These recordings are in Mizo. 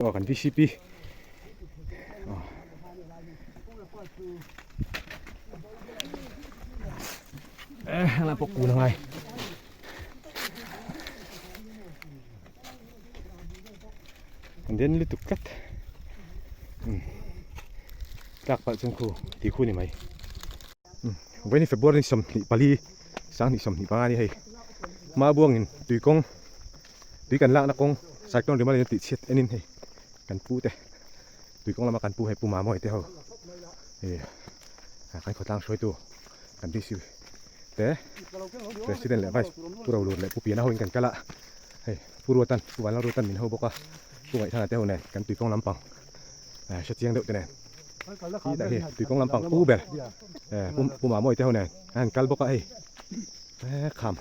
Aw kan VCP aw eh heng lai pawh kun angai an den lutuk tlat tlak palh chuan khu ti khu ni mai. Vawiin February 24 2025 a ni hei Mabuangin tuikawng tui kan lakna kawng cyclone rim a len tih chhiat enin hei kan pu te tuikawng lama kan pu hei Pu Mamawi te ho ih kan khawtlang hruaitu kan DC te President leh Vice Pu Rolur leh Pu Piana hoin kan kal a hei Pu Ruatan Pu Vanlal Ruatan min ho bawk a Pu Ngaihthana te ho nen kan tuikawng lampang hre chiang deuh te nen Khi tah hi tuikawng lampang pu ber pu Mamawi te ho nen a han kal bawk a hei kham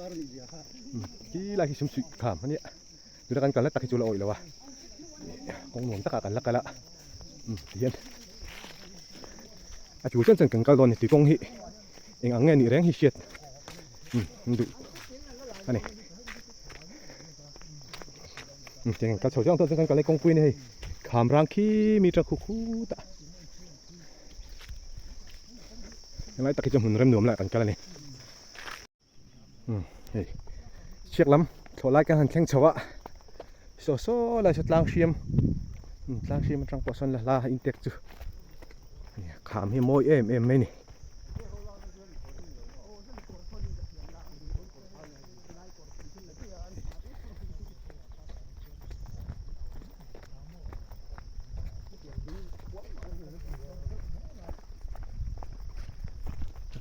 khi lai khi sum suih kham a nia tuna kan kalna tak hi chu la awih lo a kawng nuam takah kan la kal a tihian a tul chen chen kan kal dawn a ni tuikawng hi eng ang nge nih reng hi hriat duh a ni. Tiang kan kal chho chiang tawh chuan kan kalna kawngpui a ni hei kham rang khi mi tang khu khut a helai tak hi chu hmun rem nuam lah kan kal a ni hei chhiak lam thlawh lai kan han thleng chho a saw saw lai saw tlang hriam tlang hriam atang pawh sawn la hla a intek chu kham hi a mawi em em mai a ni.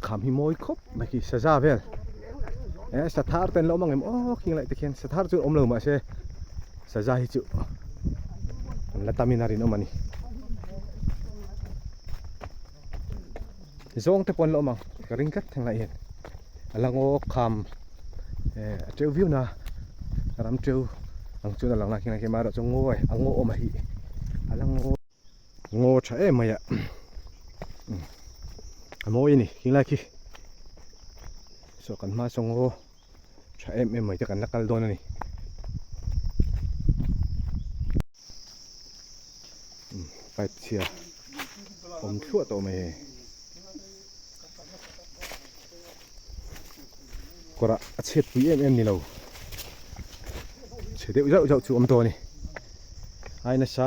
Kham hi mawi khawp mai khi saza vel eh sathar te an lo awm ang em aw khing laih te khian sathar chu awm lo mahse saza hi chu an la tam in a rinawm a ni zawng te pawh an la awm ang ka ring tlat thleng lai hian a la ngaw kham eh a teuh viau na ram teuh ang chuan a lang a kheng erawh chu ngaw a ngaw awm a hi a la ngaw ngaw tha em mai a a mawi a ni khing lai khi saw kan hma saw ngaw tha em em mai te kan la kal dawn a ni. Pipe chhia awm thluah tawh mai hei kawrah a chhiat pui em em ni lo chhe deuh zauh zauh chu awm tawh a ni ai nasa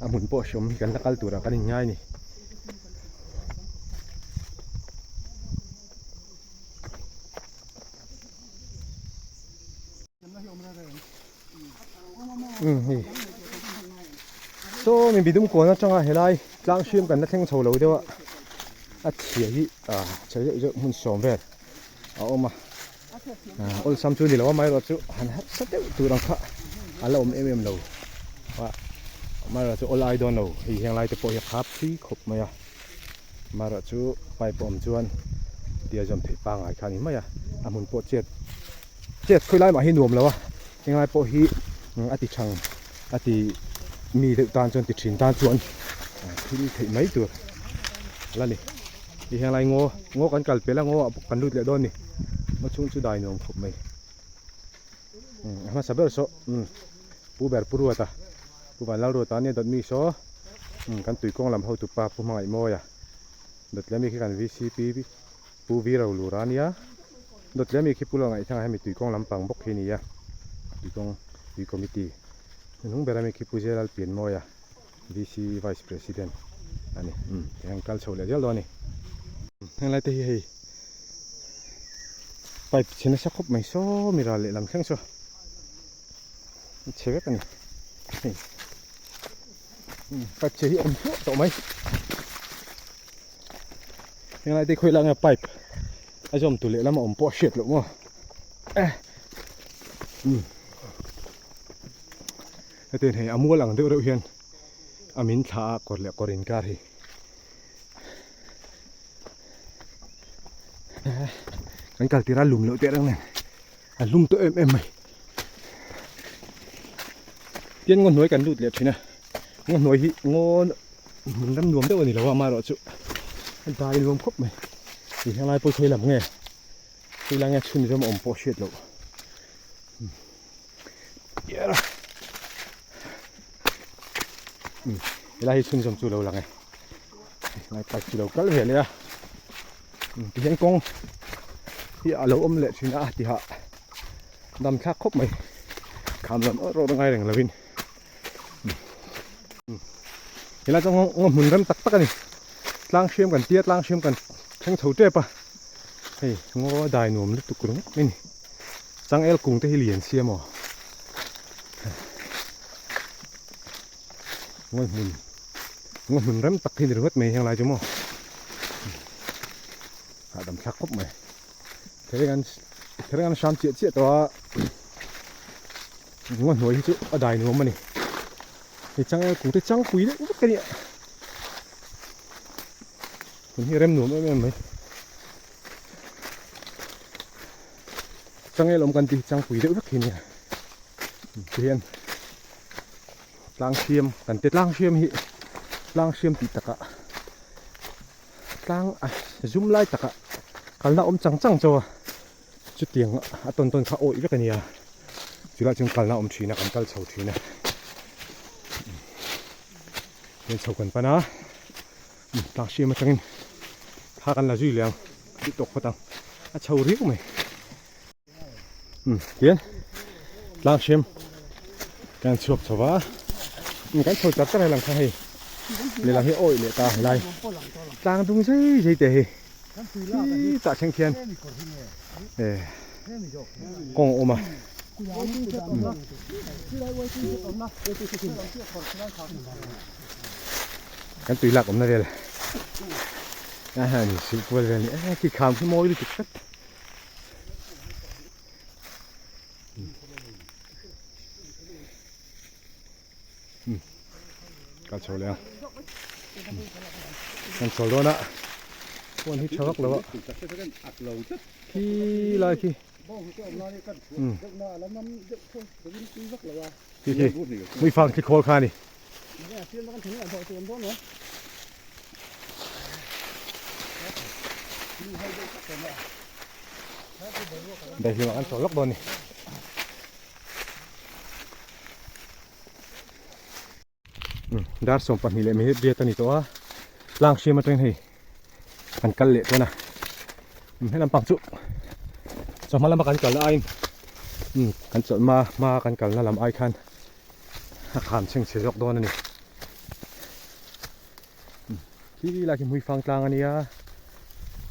a hmun pawh hreawm hi kan la kal turah kan inngai a ni. Hei saw mi bidum kawn atanga helai tlang hriam kan la thleng chho lo deuh a a chhia hi ah chhe deuh deuh hmun sawm vel a awm a awlsam chu ni lo a amaherawh chu han harsa deuh tur ang kha a la awm em em lo a amaherawh chu awl ai dawn lo hei heng lai te pawh hi a khap thui khawp mai a amaherawh chu pipe a awm chuan tia zawm theih pangngai kha a ni mai a a hmun pawh chet Chet khawi lai mah hi nuam lo a, henglai pawh hi a ti thang a ti mi deuh tan chuan ti thin tan chuan thil theih mai tur a la ni. Hei henglai ngaw ngaw kan kal pel a ngaw ah bawk kan lut leh dawn a ni ngaw chhung chu dai nuam khawp mai. A hmasa ber saw Pu ber Pu Ruata Pu Vanlalruata ania dawt mi saw kan tuikawng lam hotu pa Pu Hmangaihmawia dawt leh mi khi kan VCP Pu Vi ro lur a nia, dawt leh mi khi Pu Lo Ngaihthanga hemi tuikawng lampang bawk hi a ni a, tuikawng tui committee hnuhnung ber ami khi Pu Zelal Pianmawia VC Vice President a ni. Umm tihian kal chho leh zel dawn a ni. Heng lai te hi hei pipe chhe nasa khawp mai saw mi ral lehlam thleng saw a chhe vek a ni hei pipe chhe hi a awm thluah tawh mai. Henglai te khawi langa pipe a zawm tu lehlam a awm pawh a hriat loh maw eh um hetiang hei a mual ang deuh reuh hian a min thla a kawr leh kawr inkar hi kan kal tir a lum loh teh reng nen a lum tawh em em mai tian ngaw hnuai kan lut leh thin a ngaw hnuai hi ngaw hmun ram nuam deuh a ni lo a amaherawhchu a dai nuam khawp mai tih helai pawh khawi lam nge khawi lai nge chhun zawm a awm pawh hriat loh. Umm helai hi chhunzawm chu lo lang e helai pipe chu lo kal ve leh a umm tihian kawng hi a lo awm leh thin a tihah dam thlak khawp mai kham lam erawh erawh ngai reng lovin umm helai chu ngaw hmun rem tak tak a ni tlang hriam kan tia tlang hriam kan thleng chho tep a hei ngaw dai nuam lutuk ringawt mai a ni changel kung te hi lian sia maw. Ngawi hmun ngaw hmun rem tak hi ni ringawt mai heng lai chu maw hahdam thlak khawp mai thereng an thereng an hram chiah chiah tawh a ngaw hnuai hi chu a dai nuam a ni hei changel kung te changpui deuh vek a nia hmun hi rem nuam em em mai changel awm kan tih hi changpui deuh vek hi a nia tihian tlang hriam kan ti tlang hriam hi tlang hriam tih takah tlang a zum lai takah kalna awm chang chang chauh a chutiang a tawn tawn kha awih vek a nia chulaiah chuan kalna awm thin a kan kal chho thin a hian chho kan pan a tlang hriam atangin thla kan la zui leh ang tih tawk phawt ang a chho riau mai. Umm tian tlang hriam kan chhuak chho va umm kan chho char char helang kha hei lehlam hi awih leh ta helai tlang dung zai zai te hi khi tah thleng khian eh kawng a awm a kan tui lak awmna vel a han silh kual vel a ni e khi kham khi mawi lutuk tlat. Kal chho leh a kan chho dawn a phone hi tha vak lo a khi lai khi khi khi mui fang khi khawl kha a ni. Daihlim ah kan chawl lawk dawn a ni. Dar 22 leh minute riat a ni tawh a, tlang hriam atangin hei kan kal leh dawn a, he lampang chu chawhma lama kan kalna aiin kan chawlhma hma kan kalna lam ai khan a kham chhengchhe zawk dawn a ni. Khi lai khi hmuifang tlang a nia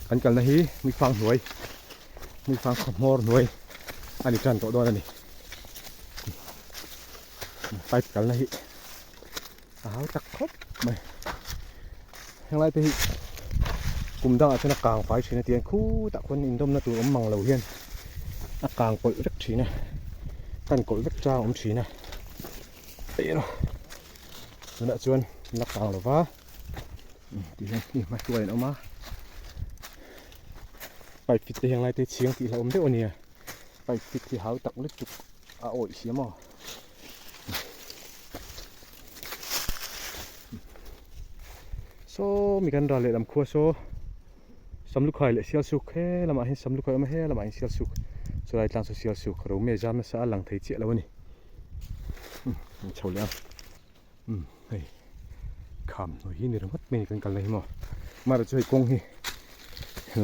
kan kalna hi hmuifang hnuai hmuifang khaw hmawr hnuai a ni tan tawh dawn a ni pipe kalna hi a hau tak khawp mai heng lai te hi kum dangah chuan a kang fai thin a tiang khutah khuan indawmna tur awm mang lo hian a kang kawlh vek thin a kan kawlh vek chang a awm thin a. Tunah chuan la kang lo va tih hian hei hmahruai an awm a pipe fit te hian lai te chhiang tih hlauhawm deuh a nia pipe fit hi hau tak lutuk a awih si maw saw mi kan ral lehlam khua saw Samlukhai leh Sialsuk he lamah hian Samlukhai a awm a he lamah hian Sialsuk chulai tlang chu Sialsuk Rome zam nasa a lang thei chiah lo a ni. Umm chho leh a umm hei kham hnuai hi ni ringawt mai a ni kan kalna hi maw amaherawh chu hei kawng hi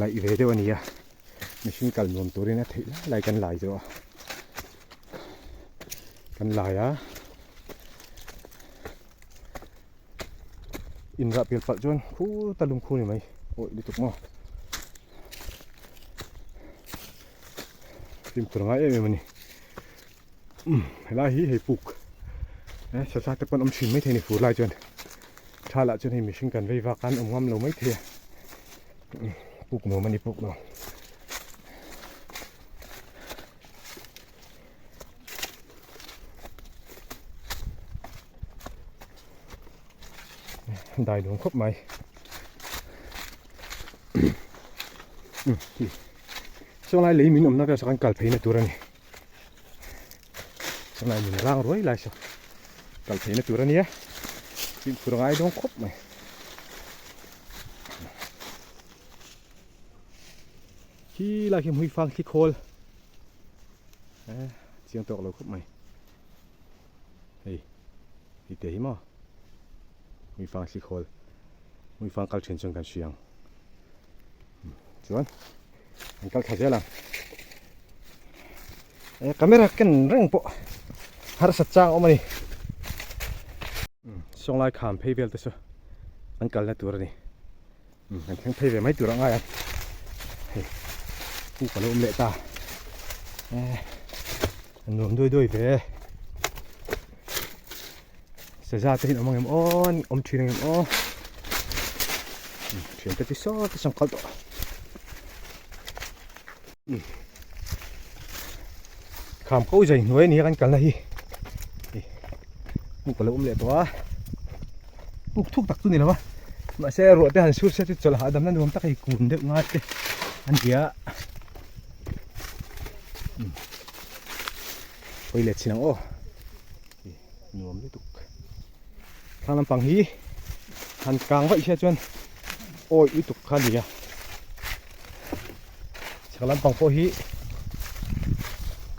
laih ve deuh a ni a mihring kal nuam turin a theih lai lai kan lai zawh a kan lai a inrah pial palh chuan khuta lungkhu ni mai awih lutuk maw fimkhur a ngai em em a ni. Umm helai hi hei puk eh sasa te pawn awm thin maithei a ni fur lai chuan tha lah chuan hei mihring kan vei vak a an awm ngam lo maithei a puk nuam a ni puk nuam. Dai nuam khawp mai umm sawnglai lei min awmna vel saw kan kal pheina tur a ni. Chulai min rang ruai lai saw kal theihna tur a nia fimkhur a ngai dawn khawp mai khi lai khi hmui fang thli khawl eh chiang tawk lo khawp mai hei hei te hi maw. Hmuifang thli khawl Hmuifang kal thin chuan kan hria ang. Chuan an kal thla zel ang. E camera ken reng pawh harsat chang awm a ni. Sawnglai kham phei vel te chu an kalna tur a ni. Kan thleng phei ve mai tur a ngai ang. Hei puk a lo awm leh ta. E a nuam duai duai ve. Saza te hi an awm ang em aw an awm thin ang em aw. Thian te chu saw te sawn kal tawh. Kham ko zai hnuai a ni a kan kalna hi. Puk a lo awm leh tawh a. Puk thuk tak chu ni lo va. Mahse ruah te han sur se chu chawlh hahdamna nuam tak hei kun deuh ngai te an ti a. Hawi leh chin ang aw. Nuam lutuk. Thlang lampang hi han kang vaih hria chuan awi lutuk kha a ni a. Chhak lampang pawh hi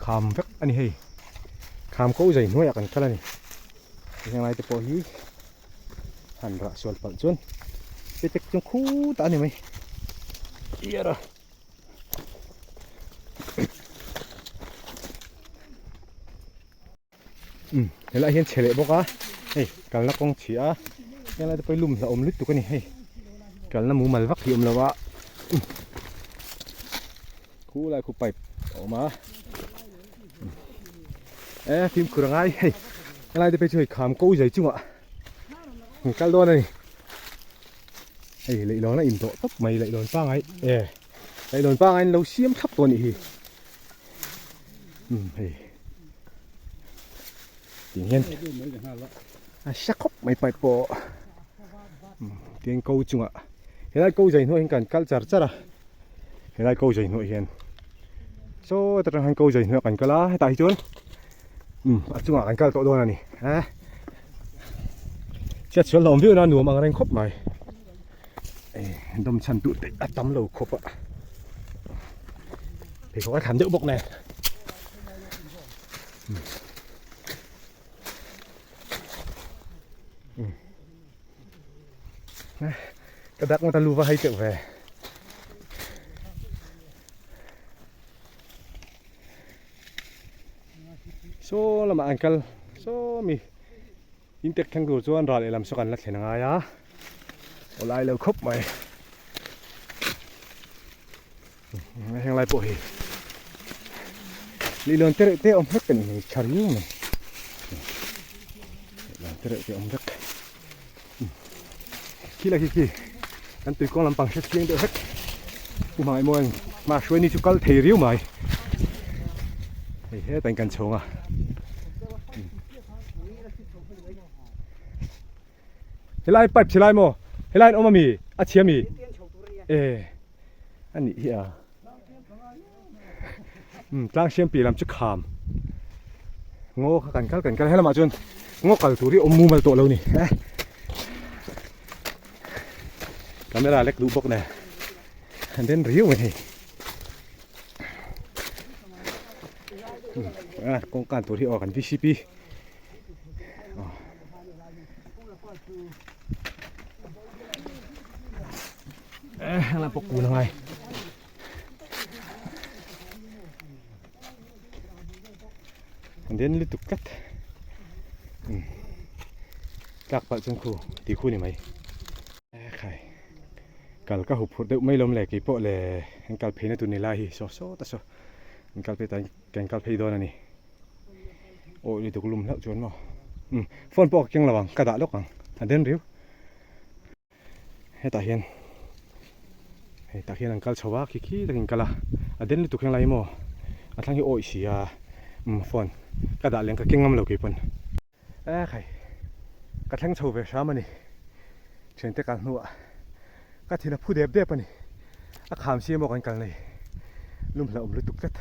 kham vek a ni hei. Kham ko zai hnuaiah kan kal a ni. Heng lai te pawh hi han rah sual palh chuan petek chu khutah a ni mai. Iar a. Um helaiah hian chhe leh bawk a hei kalna kawng chhi a helai te pawh hi lum hlauhawm lutuk a ni hei kalna mumal vak hi a awm lo a um khulai khu pipe a awm a e fimkhur a ngai hei helai te phei chu hei kham ko zai chungah an kal dawn a ni hei leihlawn a indawh tawp mai leihlawn pangai e leihlawn pangai an lo siam thlap tawh a nih hi. Um hei tih hian a hre khawp mai pipe pawh um tin ko chungah helai ko zai hnuaiah hian kan kal char char a helai ko zai hnuaiah hian saw ta tang hian ko zai hnuaiah kan kal a hetah hi chuan um a chungah kan kal tawh dawn a ni eh chhiat sual hlawm viau na nuam ang reng khawp mai eh dawm chhan tur te a tam lo khawp a. Pheikhawk a thlan deuh bawk nen. Ka dak ngawt a lu va hai teuh ve. Saw lamah an kal saw mi in tek thleng tur chuan ral lehlam saw kan la thlen a ngai a awlai lo khawp mai. Heng lai pawh hi lilawn te reuh te awm vek a ni hei tha riau mai lilawn te reuh te awm vek khi la khi khi kan tui kawng lampang hre chiang deuh vek pu hmangaih maw ang hma hruai ni chu kal thei riau mai hei hetah in kan chhawng a helai pipe chhe lai maw helai an awm ami a chhia ami e a nih hi a um tlang siam piah lam chu kham ngaw kha kan kal kan kal helamah chuan ngaw kal tur hi awm mumal tawh lo ni eh camera lek duh bawk nen an den riau mai hei um kawngkan tur hi aw kan vcp Eh, la pawh kun angai. An den lutuk tlat. Um. Tlak palh chuan khu ti khu ni mai. Eh khai. Kal ka hup phurh deuh mai lawm le kei pawh le an kal phei na tur ni lai hi saw saw ta saw. An kal phei tan kan kal phei dawn a ni. Awi lutuk lum hlauh chuan maw. Um phone pawh ka keng lo ang ka dah lawk ang a den riu. Hetah hian hei tah hian an kal chho a khi khi takin kal a a den lutuk hian lai maw a thlang hi awih si a umm phone ka dah leng ka keng ngam lo kei pawn e khai ka thleng chho ve hram a ni thiante kal hnuah ka thin a phu dep dep a ni a kham si emaw kan kal nei lum hlauhawm lutuk tlat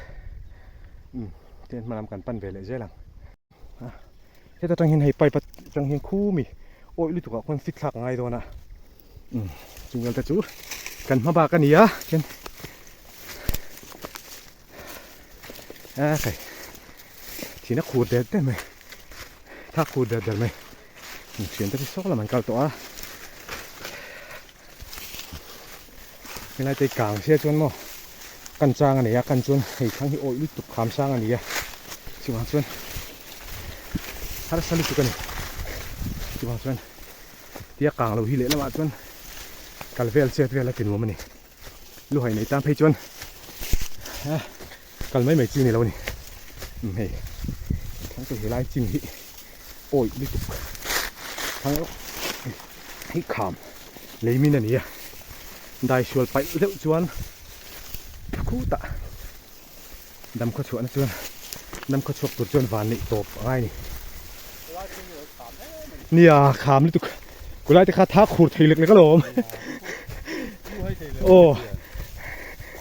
umm tihian hma lam kan pan ve leh zel ang. Heta tang hian hei pipe atang hian khumi awih lutuk ah khuan fit thlak a ngai dawn a umm chung vel te chu kan hma bak a ni a chuan a hei thina khur der der mai thak khur der der mai. Thian te chu sawk lam an kal tawh a. Helai te kang sia chuan maw kan chang a nei a kan chuan hei thlang hi awih lutuk kham sang a ni a chuvang chuan harsa lutuk a ni chuvang chuan tia kang lo hi lehlamah chuan kal vel chet vel a ti nuam a ni luhai nei tan phei chuan kal mai mai chi ni lo a ni hei thlang te helai chin hi awih lutuk thlang hi kham lei min a ni a dai sual paih deuh chuan khutah dam khaw chhuahna chuan dam khaw chhuak tur chuan van neih tawp a ngai a ni nia kham lutuk kulai te kha tha khur thei lek lek alawm aw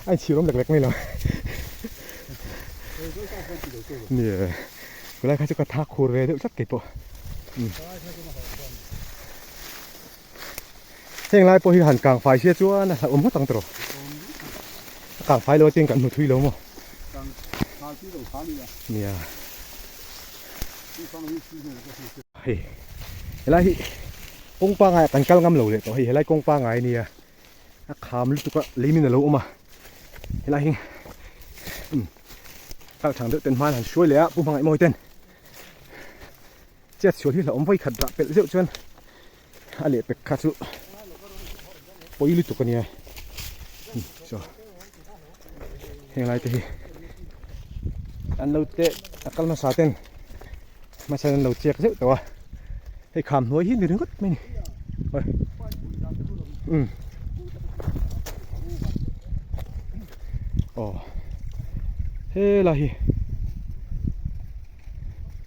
a inchhir awm lek lek mai lo nia kulai kha chu ka tha khur ve deuh tlat keipawh. Heng lai pawh hi han kang fai sia chuan a hlauhawm ngawt ang tawh. A kang fai lo atin kan hmu thui lo maw? Nia. Hei helai hi kawng pangai kan kal ngam lo leh tawh hei helai kawng pangai ania a kham lutuk a leimin alo awm a helai hi kal thang deuh ten hman han hruai leh a pu hmangaih mawi ten. Chiat sual hi hlauhawm vawi khat dah pelh zeuh chuan a leh pek kha chu pawi lutuk a nia so heng lai te hi an lo te a kal hmasa ten hmasa an lo chek zeuh tawh a hei kham hnuai hi ni ringawt mai ni um aw helai hi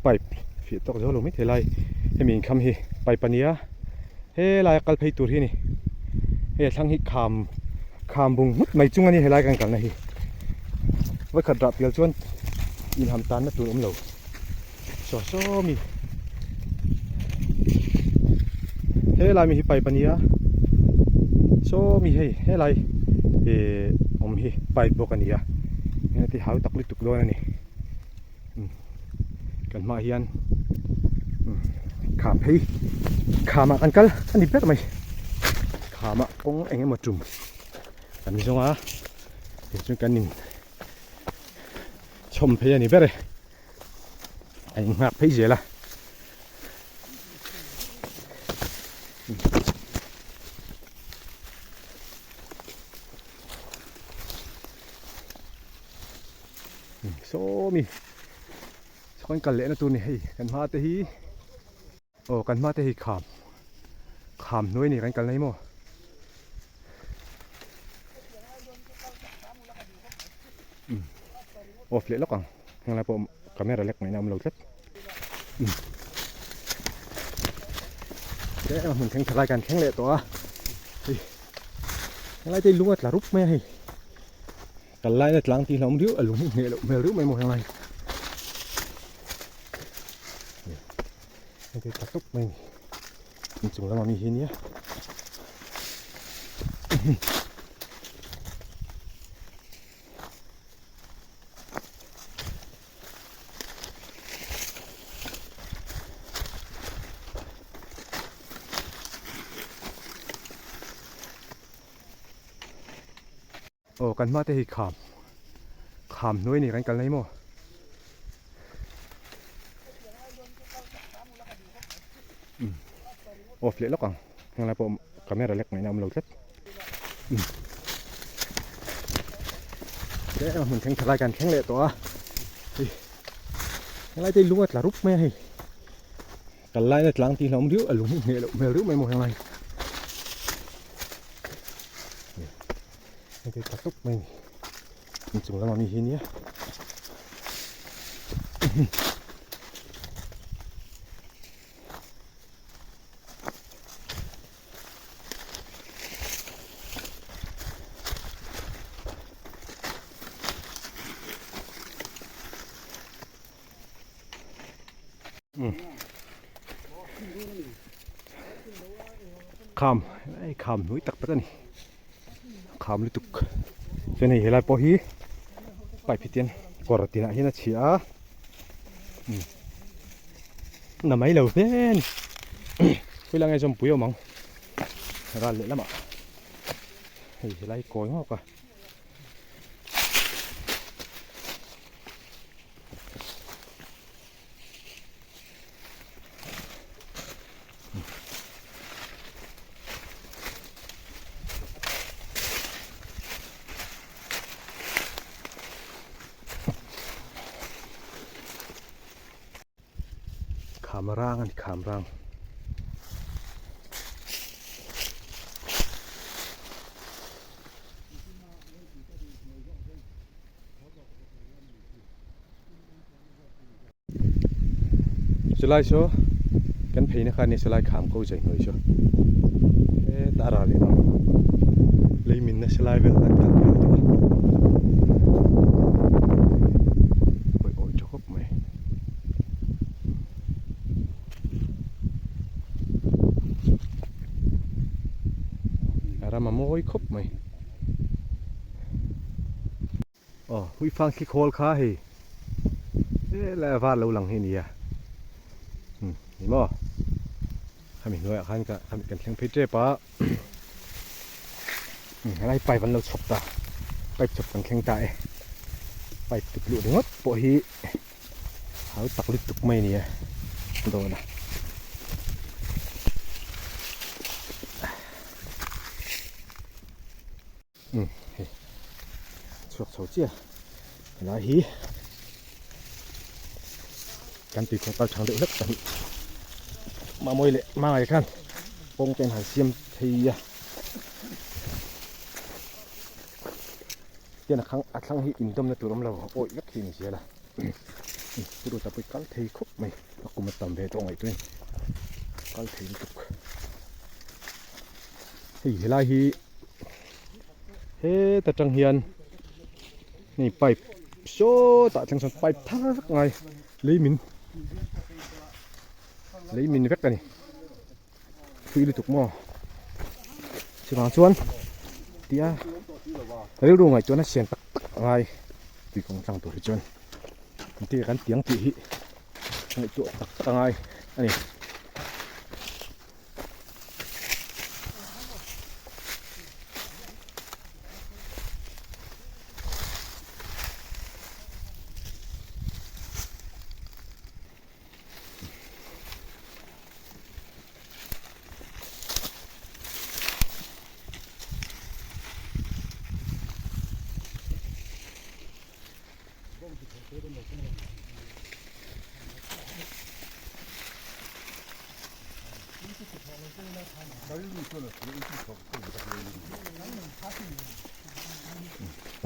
pipe fiah tawk zo lo mai thei lai hemi inkham hi pipe a nia helai a kal phei tur hi a ni hei a thlang hi kham kham bung nghut mai chung a ni helai kan kalna hi vawikhat rah pial chuan inham tanna tur awm lo saw saw mi helai mi hi pipe a nia saw mi hei helai ih awm hi pipe bawk a ni a engati hau tak lutuk dawn a ni. Kan hmaah hian kham phei khamah kan kal a ni ber mai khamah kawng eng emaw tum kan zawng a tichuan kan in chhawm phei a ni ber e a inghak phei zel a. Sawmi sawn kal lehna tur ni hei kan hma te hi aw kan hma te hi kham kham hnuai a ni kan kalna hi maw off leh lawk ang henglai pawh camera lek ngaihna awm lo tlat tlem a hmun thleng tha lai kan thleng leh tawh a hei henglai te hi lung a tla rup mai a hei. Kal lai na tlang tih hlauhawm riau a lung hi hneh loh hmel riau mai maw henglai hei te tha tawp mai ni inchung lama mi hi nia Aw kan hma te hi kham kham hnuai ni kan kal nai maw um off leh lawk ang henglai pawh camera lek ngaihna awm lo tlat um tlem a hmun thleng tha lai kan thleng leh tawh a hei henglai te hi lung a tla rup mai a hei kal lai na tlang tih hlauhawm riau a lung hi hneh loh hmel riau mai maw henglai. Hei te tha tawp mai a ni inchung lama mi hi nia Kham hei kham hnuai tak tak a ni kham lutuk chuan hei helai pawh hi pipe hi tian kawr tinah hian a chhia a na mai lo hle a ni. Khawi lai nge zawmpui awm ang ral leh lamah hei helai kawi ngawk a. Kham rang a ni kham rang. Chulai saw kan pheina kha ania chulai kham ko zai hnuai saw hetah a ral in a lei min nasa lai vel kan kal vel tawh a awih awih tha khawp mai. A ram a mawi khawp mai. Aw huifang thli khawl kha hei helai a var lo lang hi a ni a umm ni maw khami hnuaiah khan ka khami kan thleng phei tep a umm helai pipe an lo chhawp ta pipe chhawp kan thleng ta e pipe tuk luh ringawt pawh hi hau tak lutuk mai a ni a dawn a. Umm hei chhuak chho chiah helai hi kan tuikawng kal thang deuh hlek pahnih Mamawi leh Mangai khan kawng te an han siam thei a tian a khang a thlang hi indawmna tur awm lo awih vek hi a ni zel a pu Ruta pawh hi kal thei khawp mai a kum a tam ve tawh ngaihtuah in kal thei lutuk hei helai hi. Heta tang hian hei pipe sawtah thleng sawn pipe thar vek ngai lei min lei min vek a ni thui lutuk maw chuvang chuan tia rilru ngaihtuahna siam tak tak a ngai tui kawng tlang tur hi chuan engtin nge kan tiang tih hi ngaihtuah tak tak a ngai a ni.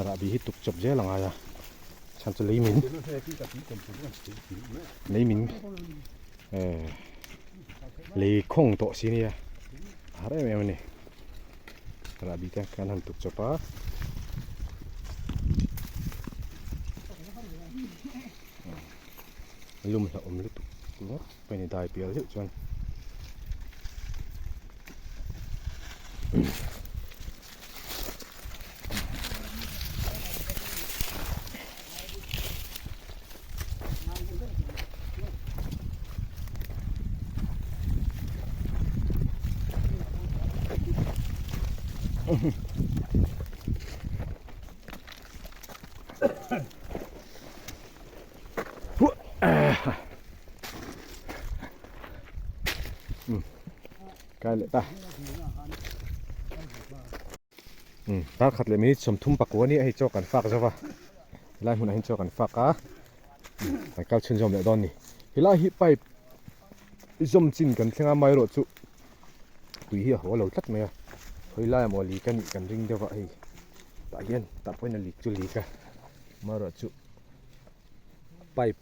Rahbi hi tuk chawp zel a ngai a chhan chu lei min lei min eh lei khawng tawh si nia a har em em a ni rahbi te kan han tuk chawp a. Lum hlauhawm lutuk ngawt pawh a ni dai pial deuh chuan. Kai leh ta dar khat leh minute 30 pakua nia hei chaw kan fak zo va helai hmunah hian chaw kan fak a kan kal chhunzawm leh dawn a ni helai hi pipe zawm chin kan thleng a amaherawh chu tui hi a haw lo tlat mai a hawi lai emaw lik a nih kan ring deuh a hei tah hian tah pawhin a lik chu lik a amaherawh chu pipe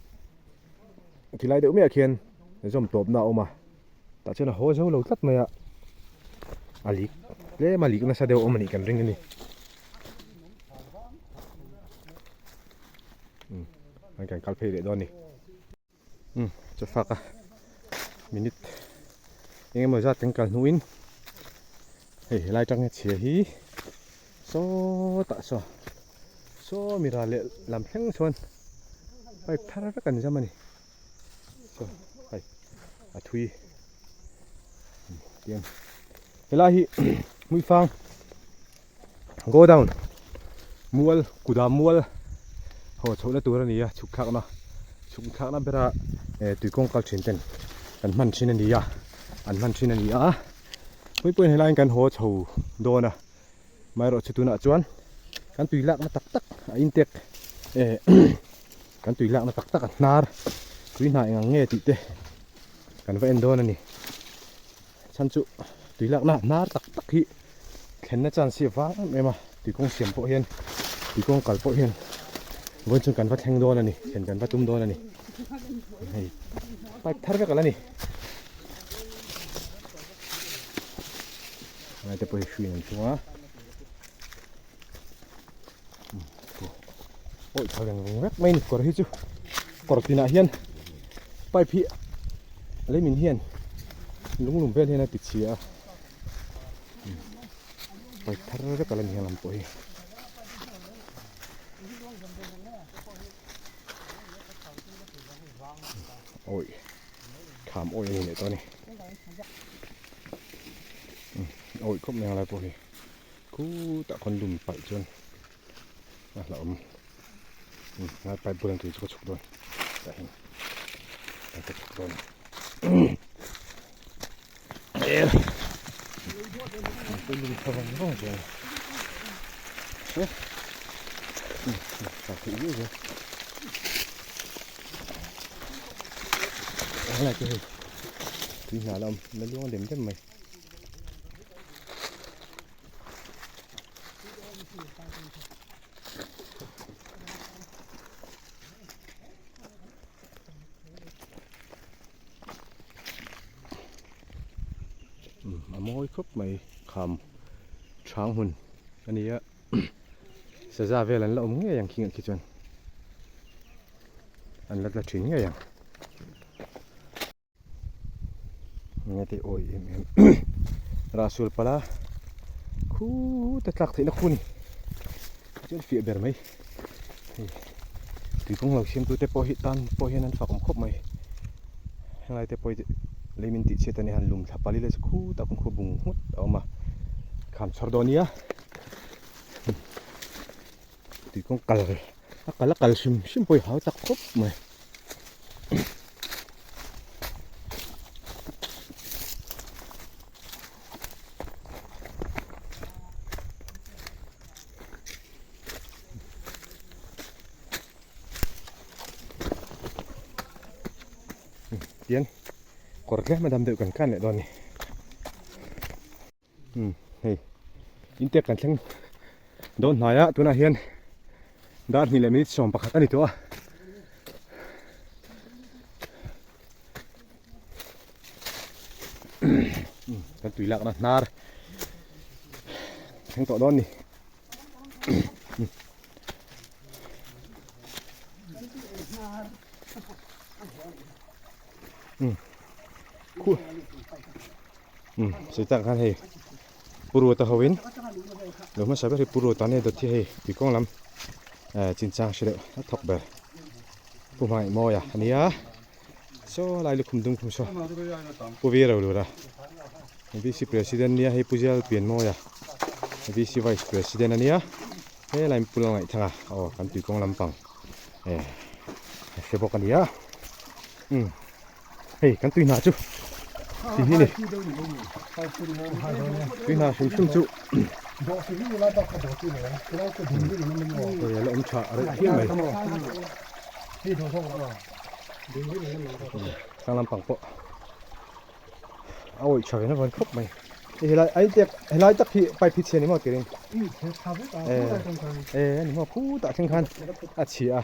ti lai deuh maiah khian zawm tawpna a awm a tah chuan a haw zo lo tlat mai a a lik tlem a lik nasa deuh a awm a nih kan ring a ni umm kan kal phei leh dawn a ni. Umm chu fak a minute eng emaw zat kan kal hnuin hei helai tang hian chhia hi sawtah saw saw mi ral leh lam thleng chuan pipe thar vek an zam a ni saw hei a thui. Tian helai hi Hmuifang go down mual kuda mual haw chhohna tur a ni a chhuk thlakna chhuk thlakna bera eh tui kawng kal thin ten kan hman thin a ni a an hman thin a ni a hmuipawhin helaiin kan haw chho dawn a amaherawhchu chu tunah chuan kan tui lakna tak tak a intek eh kan tui lakna tak tak a hnar tui hna eng ang nge tih te kan va en dawn a ni chhan chu tui lakna hnar tak tak hi thlenna chance hi a vang em em a tui kawng siam pawh hian tui kawng kal pawh hian vawiin chuan kan va thleng dawn a ni thlen kan va tum dawn a ni hei pipe thar vek a la ni lai te pawh hi hruiin an chhung a Awi tha reng reng vek mai ni kawr hi chu kawr tinah hian pipe hi leimin hian lunglum vel hian a ti chhia a pipe thar vek a la ni ang pawh hi. Awi tham awi a ni leh tawh a ni awi khawp mai ang lai pawh hi. Khutah khawn lum palh chuan a hlauhawm lai pipe bulah tui chu ka chhuk dawn tah hian ka chhuk dawn a lum tha vang vang chuan tha theih viau zel helai te hei tui hna la awm la luang dem dem mai. A mawi khawp mai kham thang hun a ni a saza vel an la awm ngei ang khingah khi chuan an la tla thin ngei ang. Nge tih awi em em Rasul pala khuta tlak theihna khu ni chuan fiah ber mai hei tui kawng lo siam tute pawh hi tan pawh hian an fak awm khawp mai henglai te pawh hi lei min tih chhiat a nia han lum thla pali leh chu khutah kawng khu bung nghut a awm a kham chhawr dawn nia tui kawng kal a kal a kal hrim hrim pawh hi hau tak khawp mai. Tian kawr tlem a dam deuh kan kan leh dawn a ni. Umm hei intek kan thleng dawn hnai a tunah hian dar hnih leh minute 11 a ni tawh a kan tui lakna hnar thleng tawh dawn ni khu Umm sawi tak khan hei Puruata ho in lo hmasa ber hi Puruata ania dawt hi hei tuikawng lam eh chinchang hre deuh a thawk ber Pu Hmangaihmawia a nia saw lai lukhum dum khum saw Pu Viro lura VC President ania hei Pu Zial Pianmawia VC Vice President ania helai Pu Lalngaihthanga aw kan tuikawng lampang eh hre bawk a nia umm. Hei kan tui hna chu ti hi ni tui hna hrim hrim chu hei a la awm tha reuh phian mai tlang lampang pawh a awih tha ve na vawn khawp mai hei helai a intek helai tak hi pipe hi chhia ni maw tirin eh eh ani maw khutah thleng khan a chhia a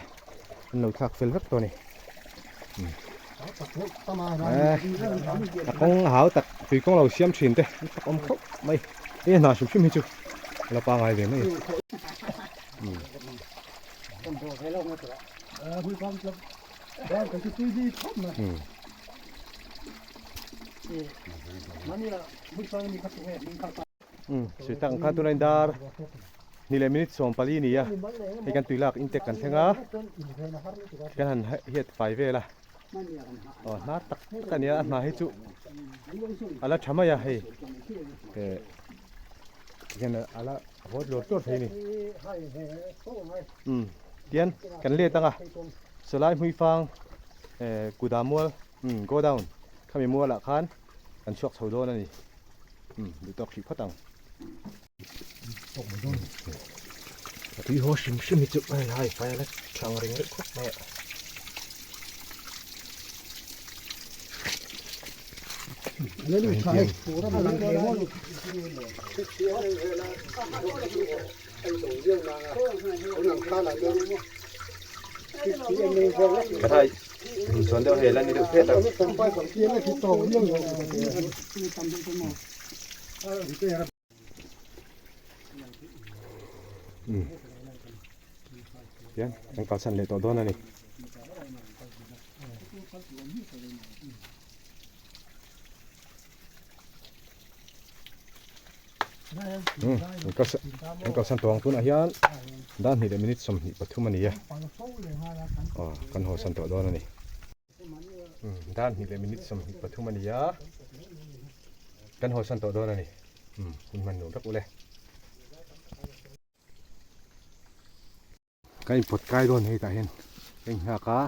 an lo thlak fel vek tawh a ni. A kawng a hau tak tui kawng lo siam thin te an fak awm khawp mai he hna hrim hrim hi chu a la pangai ve mai Sui tak ang khan tunah in dar ni leh minute 14 a ni a hei kan tui lak intek kan thleng a kan han hiat fai vel a. Aw hnar tak tak a nia a hna hi chu a la tha mai a hei eh hian a la hawt lawr tlawr thei a ni. Umm tian kan let ang a sawlai hmuifang eh kuda mual umm go down khami mualah khan kan chhuak chho dawn a ni. Umm duh tawk hrih phawt ang. A tui haw hrim hrim hi chu a lai fai a la tha ang reng reng khawp mai a. Ka thai chuan deuh hei la ni deuh phet ang. Tian kan kalsan leh tawh dawn a ni. Kan kalsan tawh ang tunah hian dan hnih leh minute 23 a ni a. Aw kan haw san tawh dawn a ni. Dan hnih leh minute 23 a ni a, kan haw san tawh dawn a ni. Hun hman nuam vek ule. Kan inpawt kai dawn hei tah hian ka inghak a,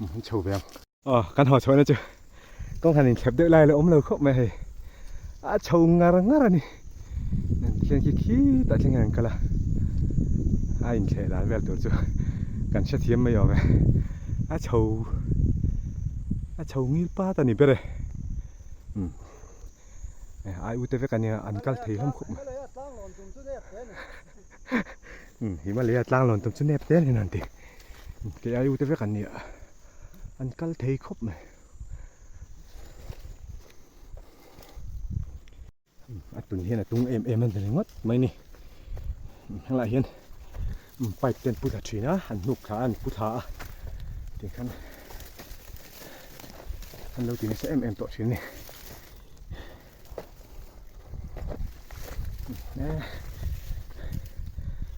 an chho ve ang. Aw kan haw chhohna chu kawng han inthlep deuh lai la awm lo khawp mai hei. A chho ngar ngar a ni. Thian khi khi tah thleng hian an kal a, a inthleh dan vel tur chu kan hrethiam mai awm e. A chho a chho ngil pat a ni ber e. Umm ai ute vek a nia an kal thei hlawm khawp mai. Umm Himalaya tlang lawn tum chu nep te an ti. Kei ai ute vek an nia an kal thei khawp mai. A tun hian a tung em em a ni ringawt mai ni helaiah hian pipe te an pu thla thin a an hnuk thla a an pu thla a tikhan an lo ti nasa em em tawh thin a ni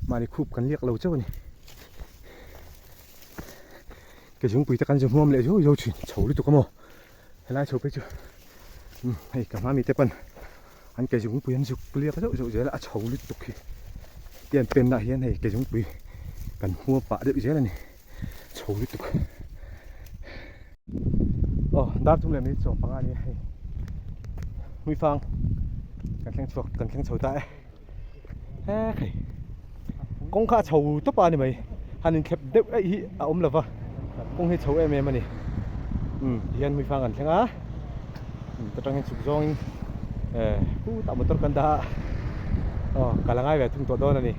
mahni khup kan liak lo chauh a ni ke zungpui te kan zu hmuam leh zauh zauh thin chho lutuk a maw. Helai chho phei chu hei ka hma mite pawn an ke zungpui an zuk liak zauh zauh zel a, a chho lutuk hi tian pen ah hian hei ke zungpui kan hmuam pah deuh zel a ni chho lutuk aw dar thum leh minute 15 a ni a hei hmuifang kan thleng chhuak kan thleng chho ta e he hei kawng kha a chho tawp a ni mai han inthlep deuh eih hi a awm lova kawng hi chho em em a ni umm tihian hmuifang kan thleng a umm ta tangin chhuk zawngin eh khutah motor kan dah a aw kal a ngai ve thung tawh dawn a ni.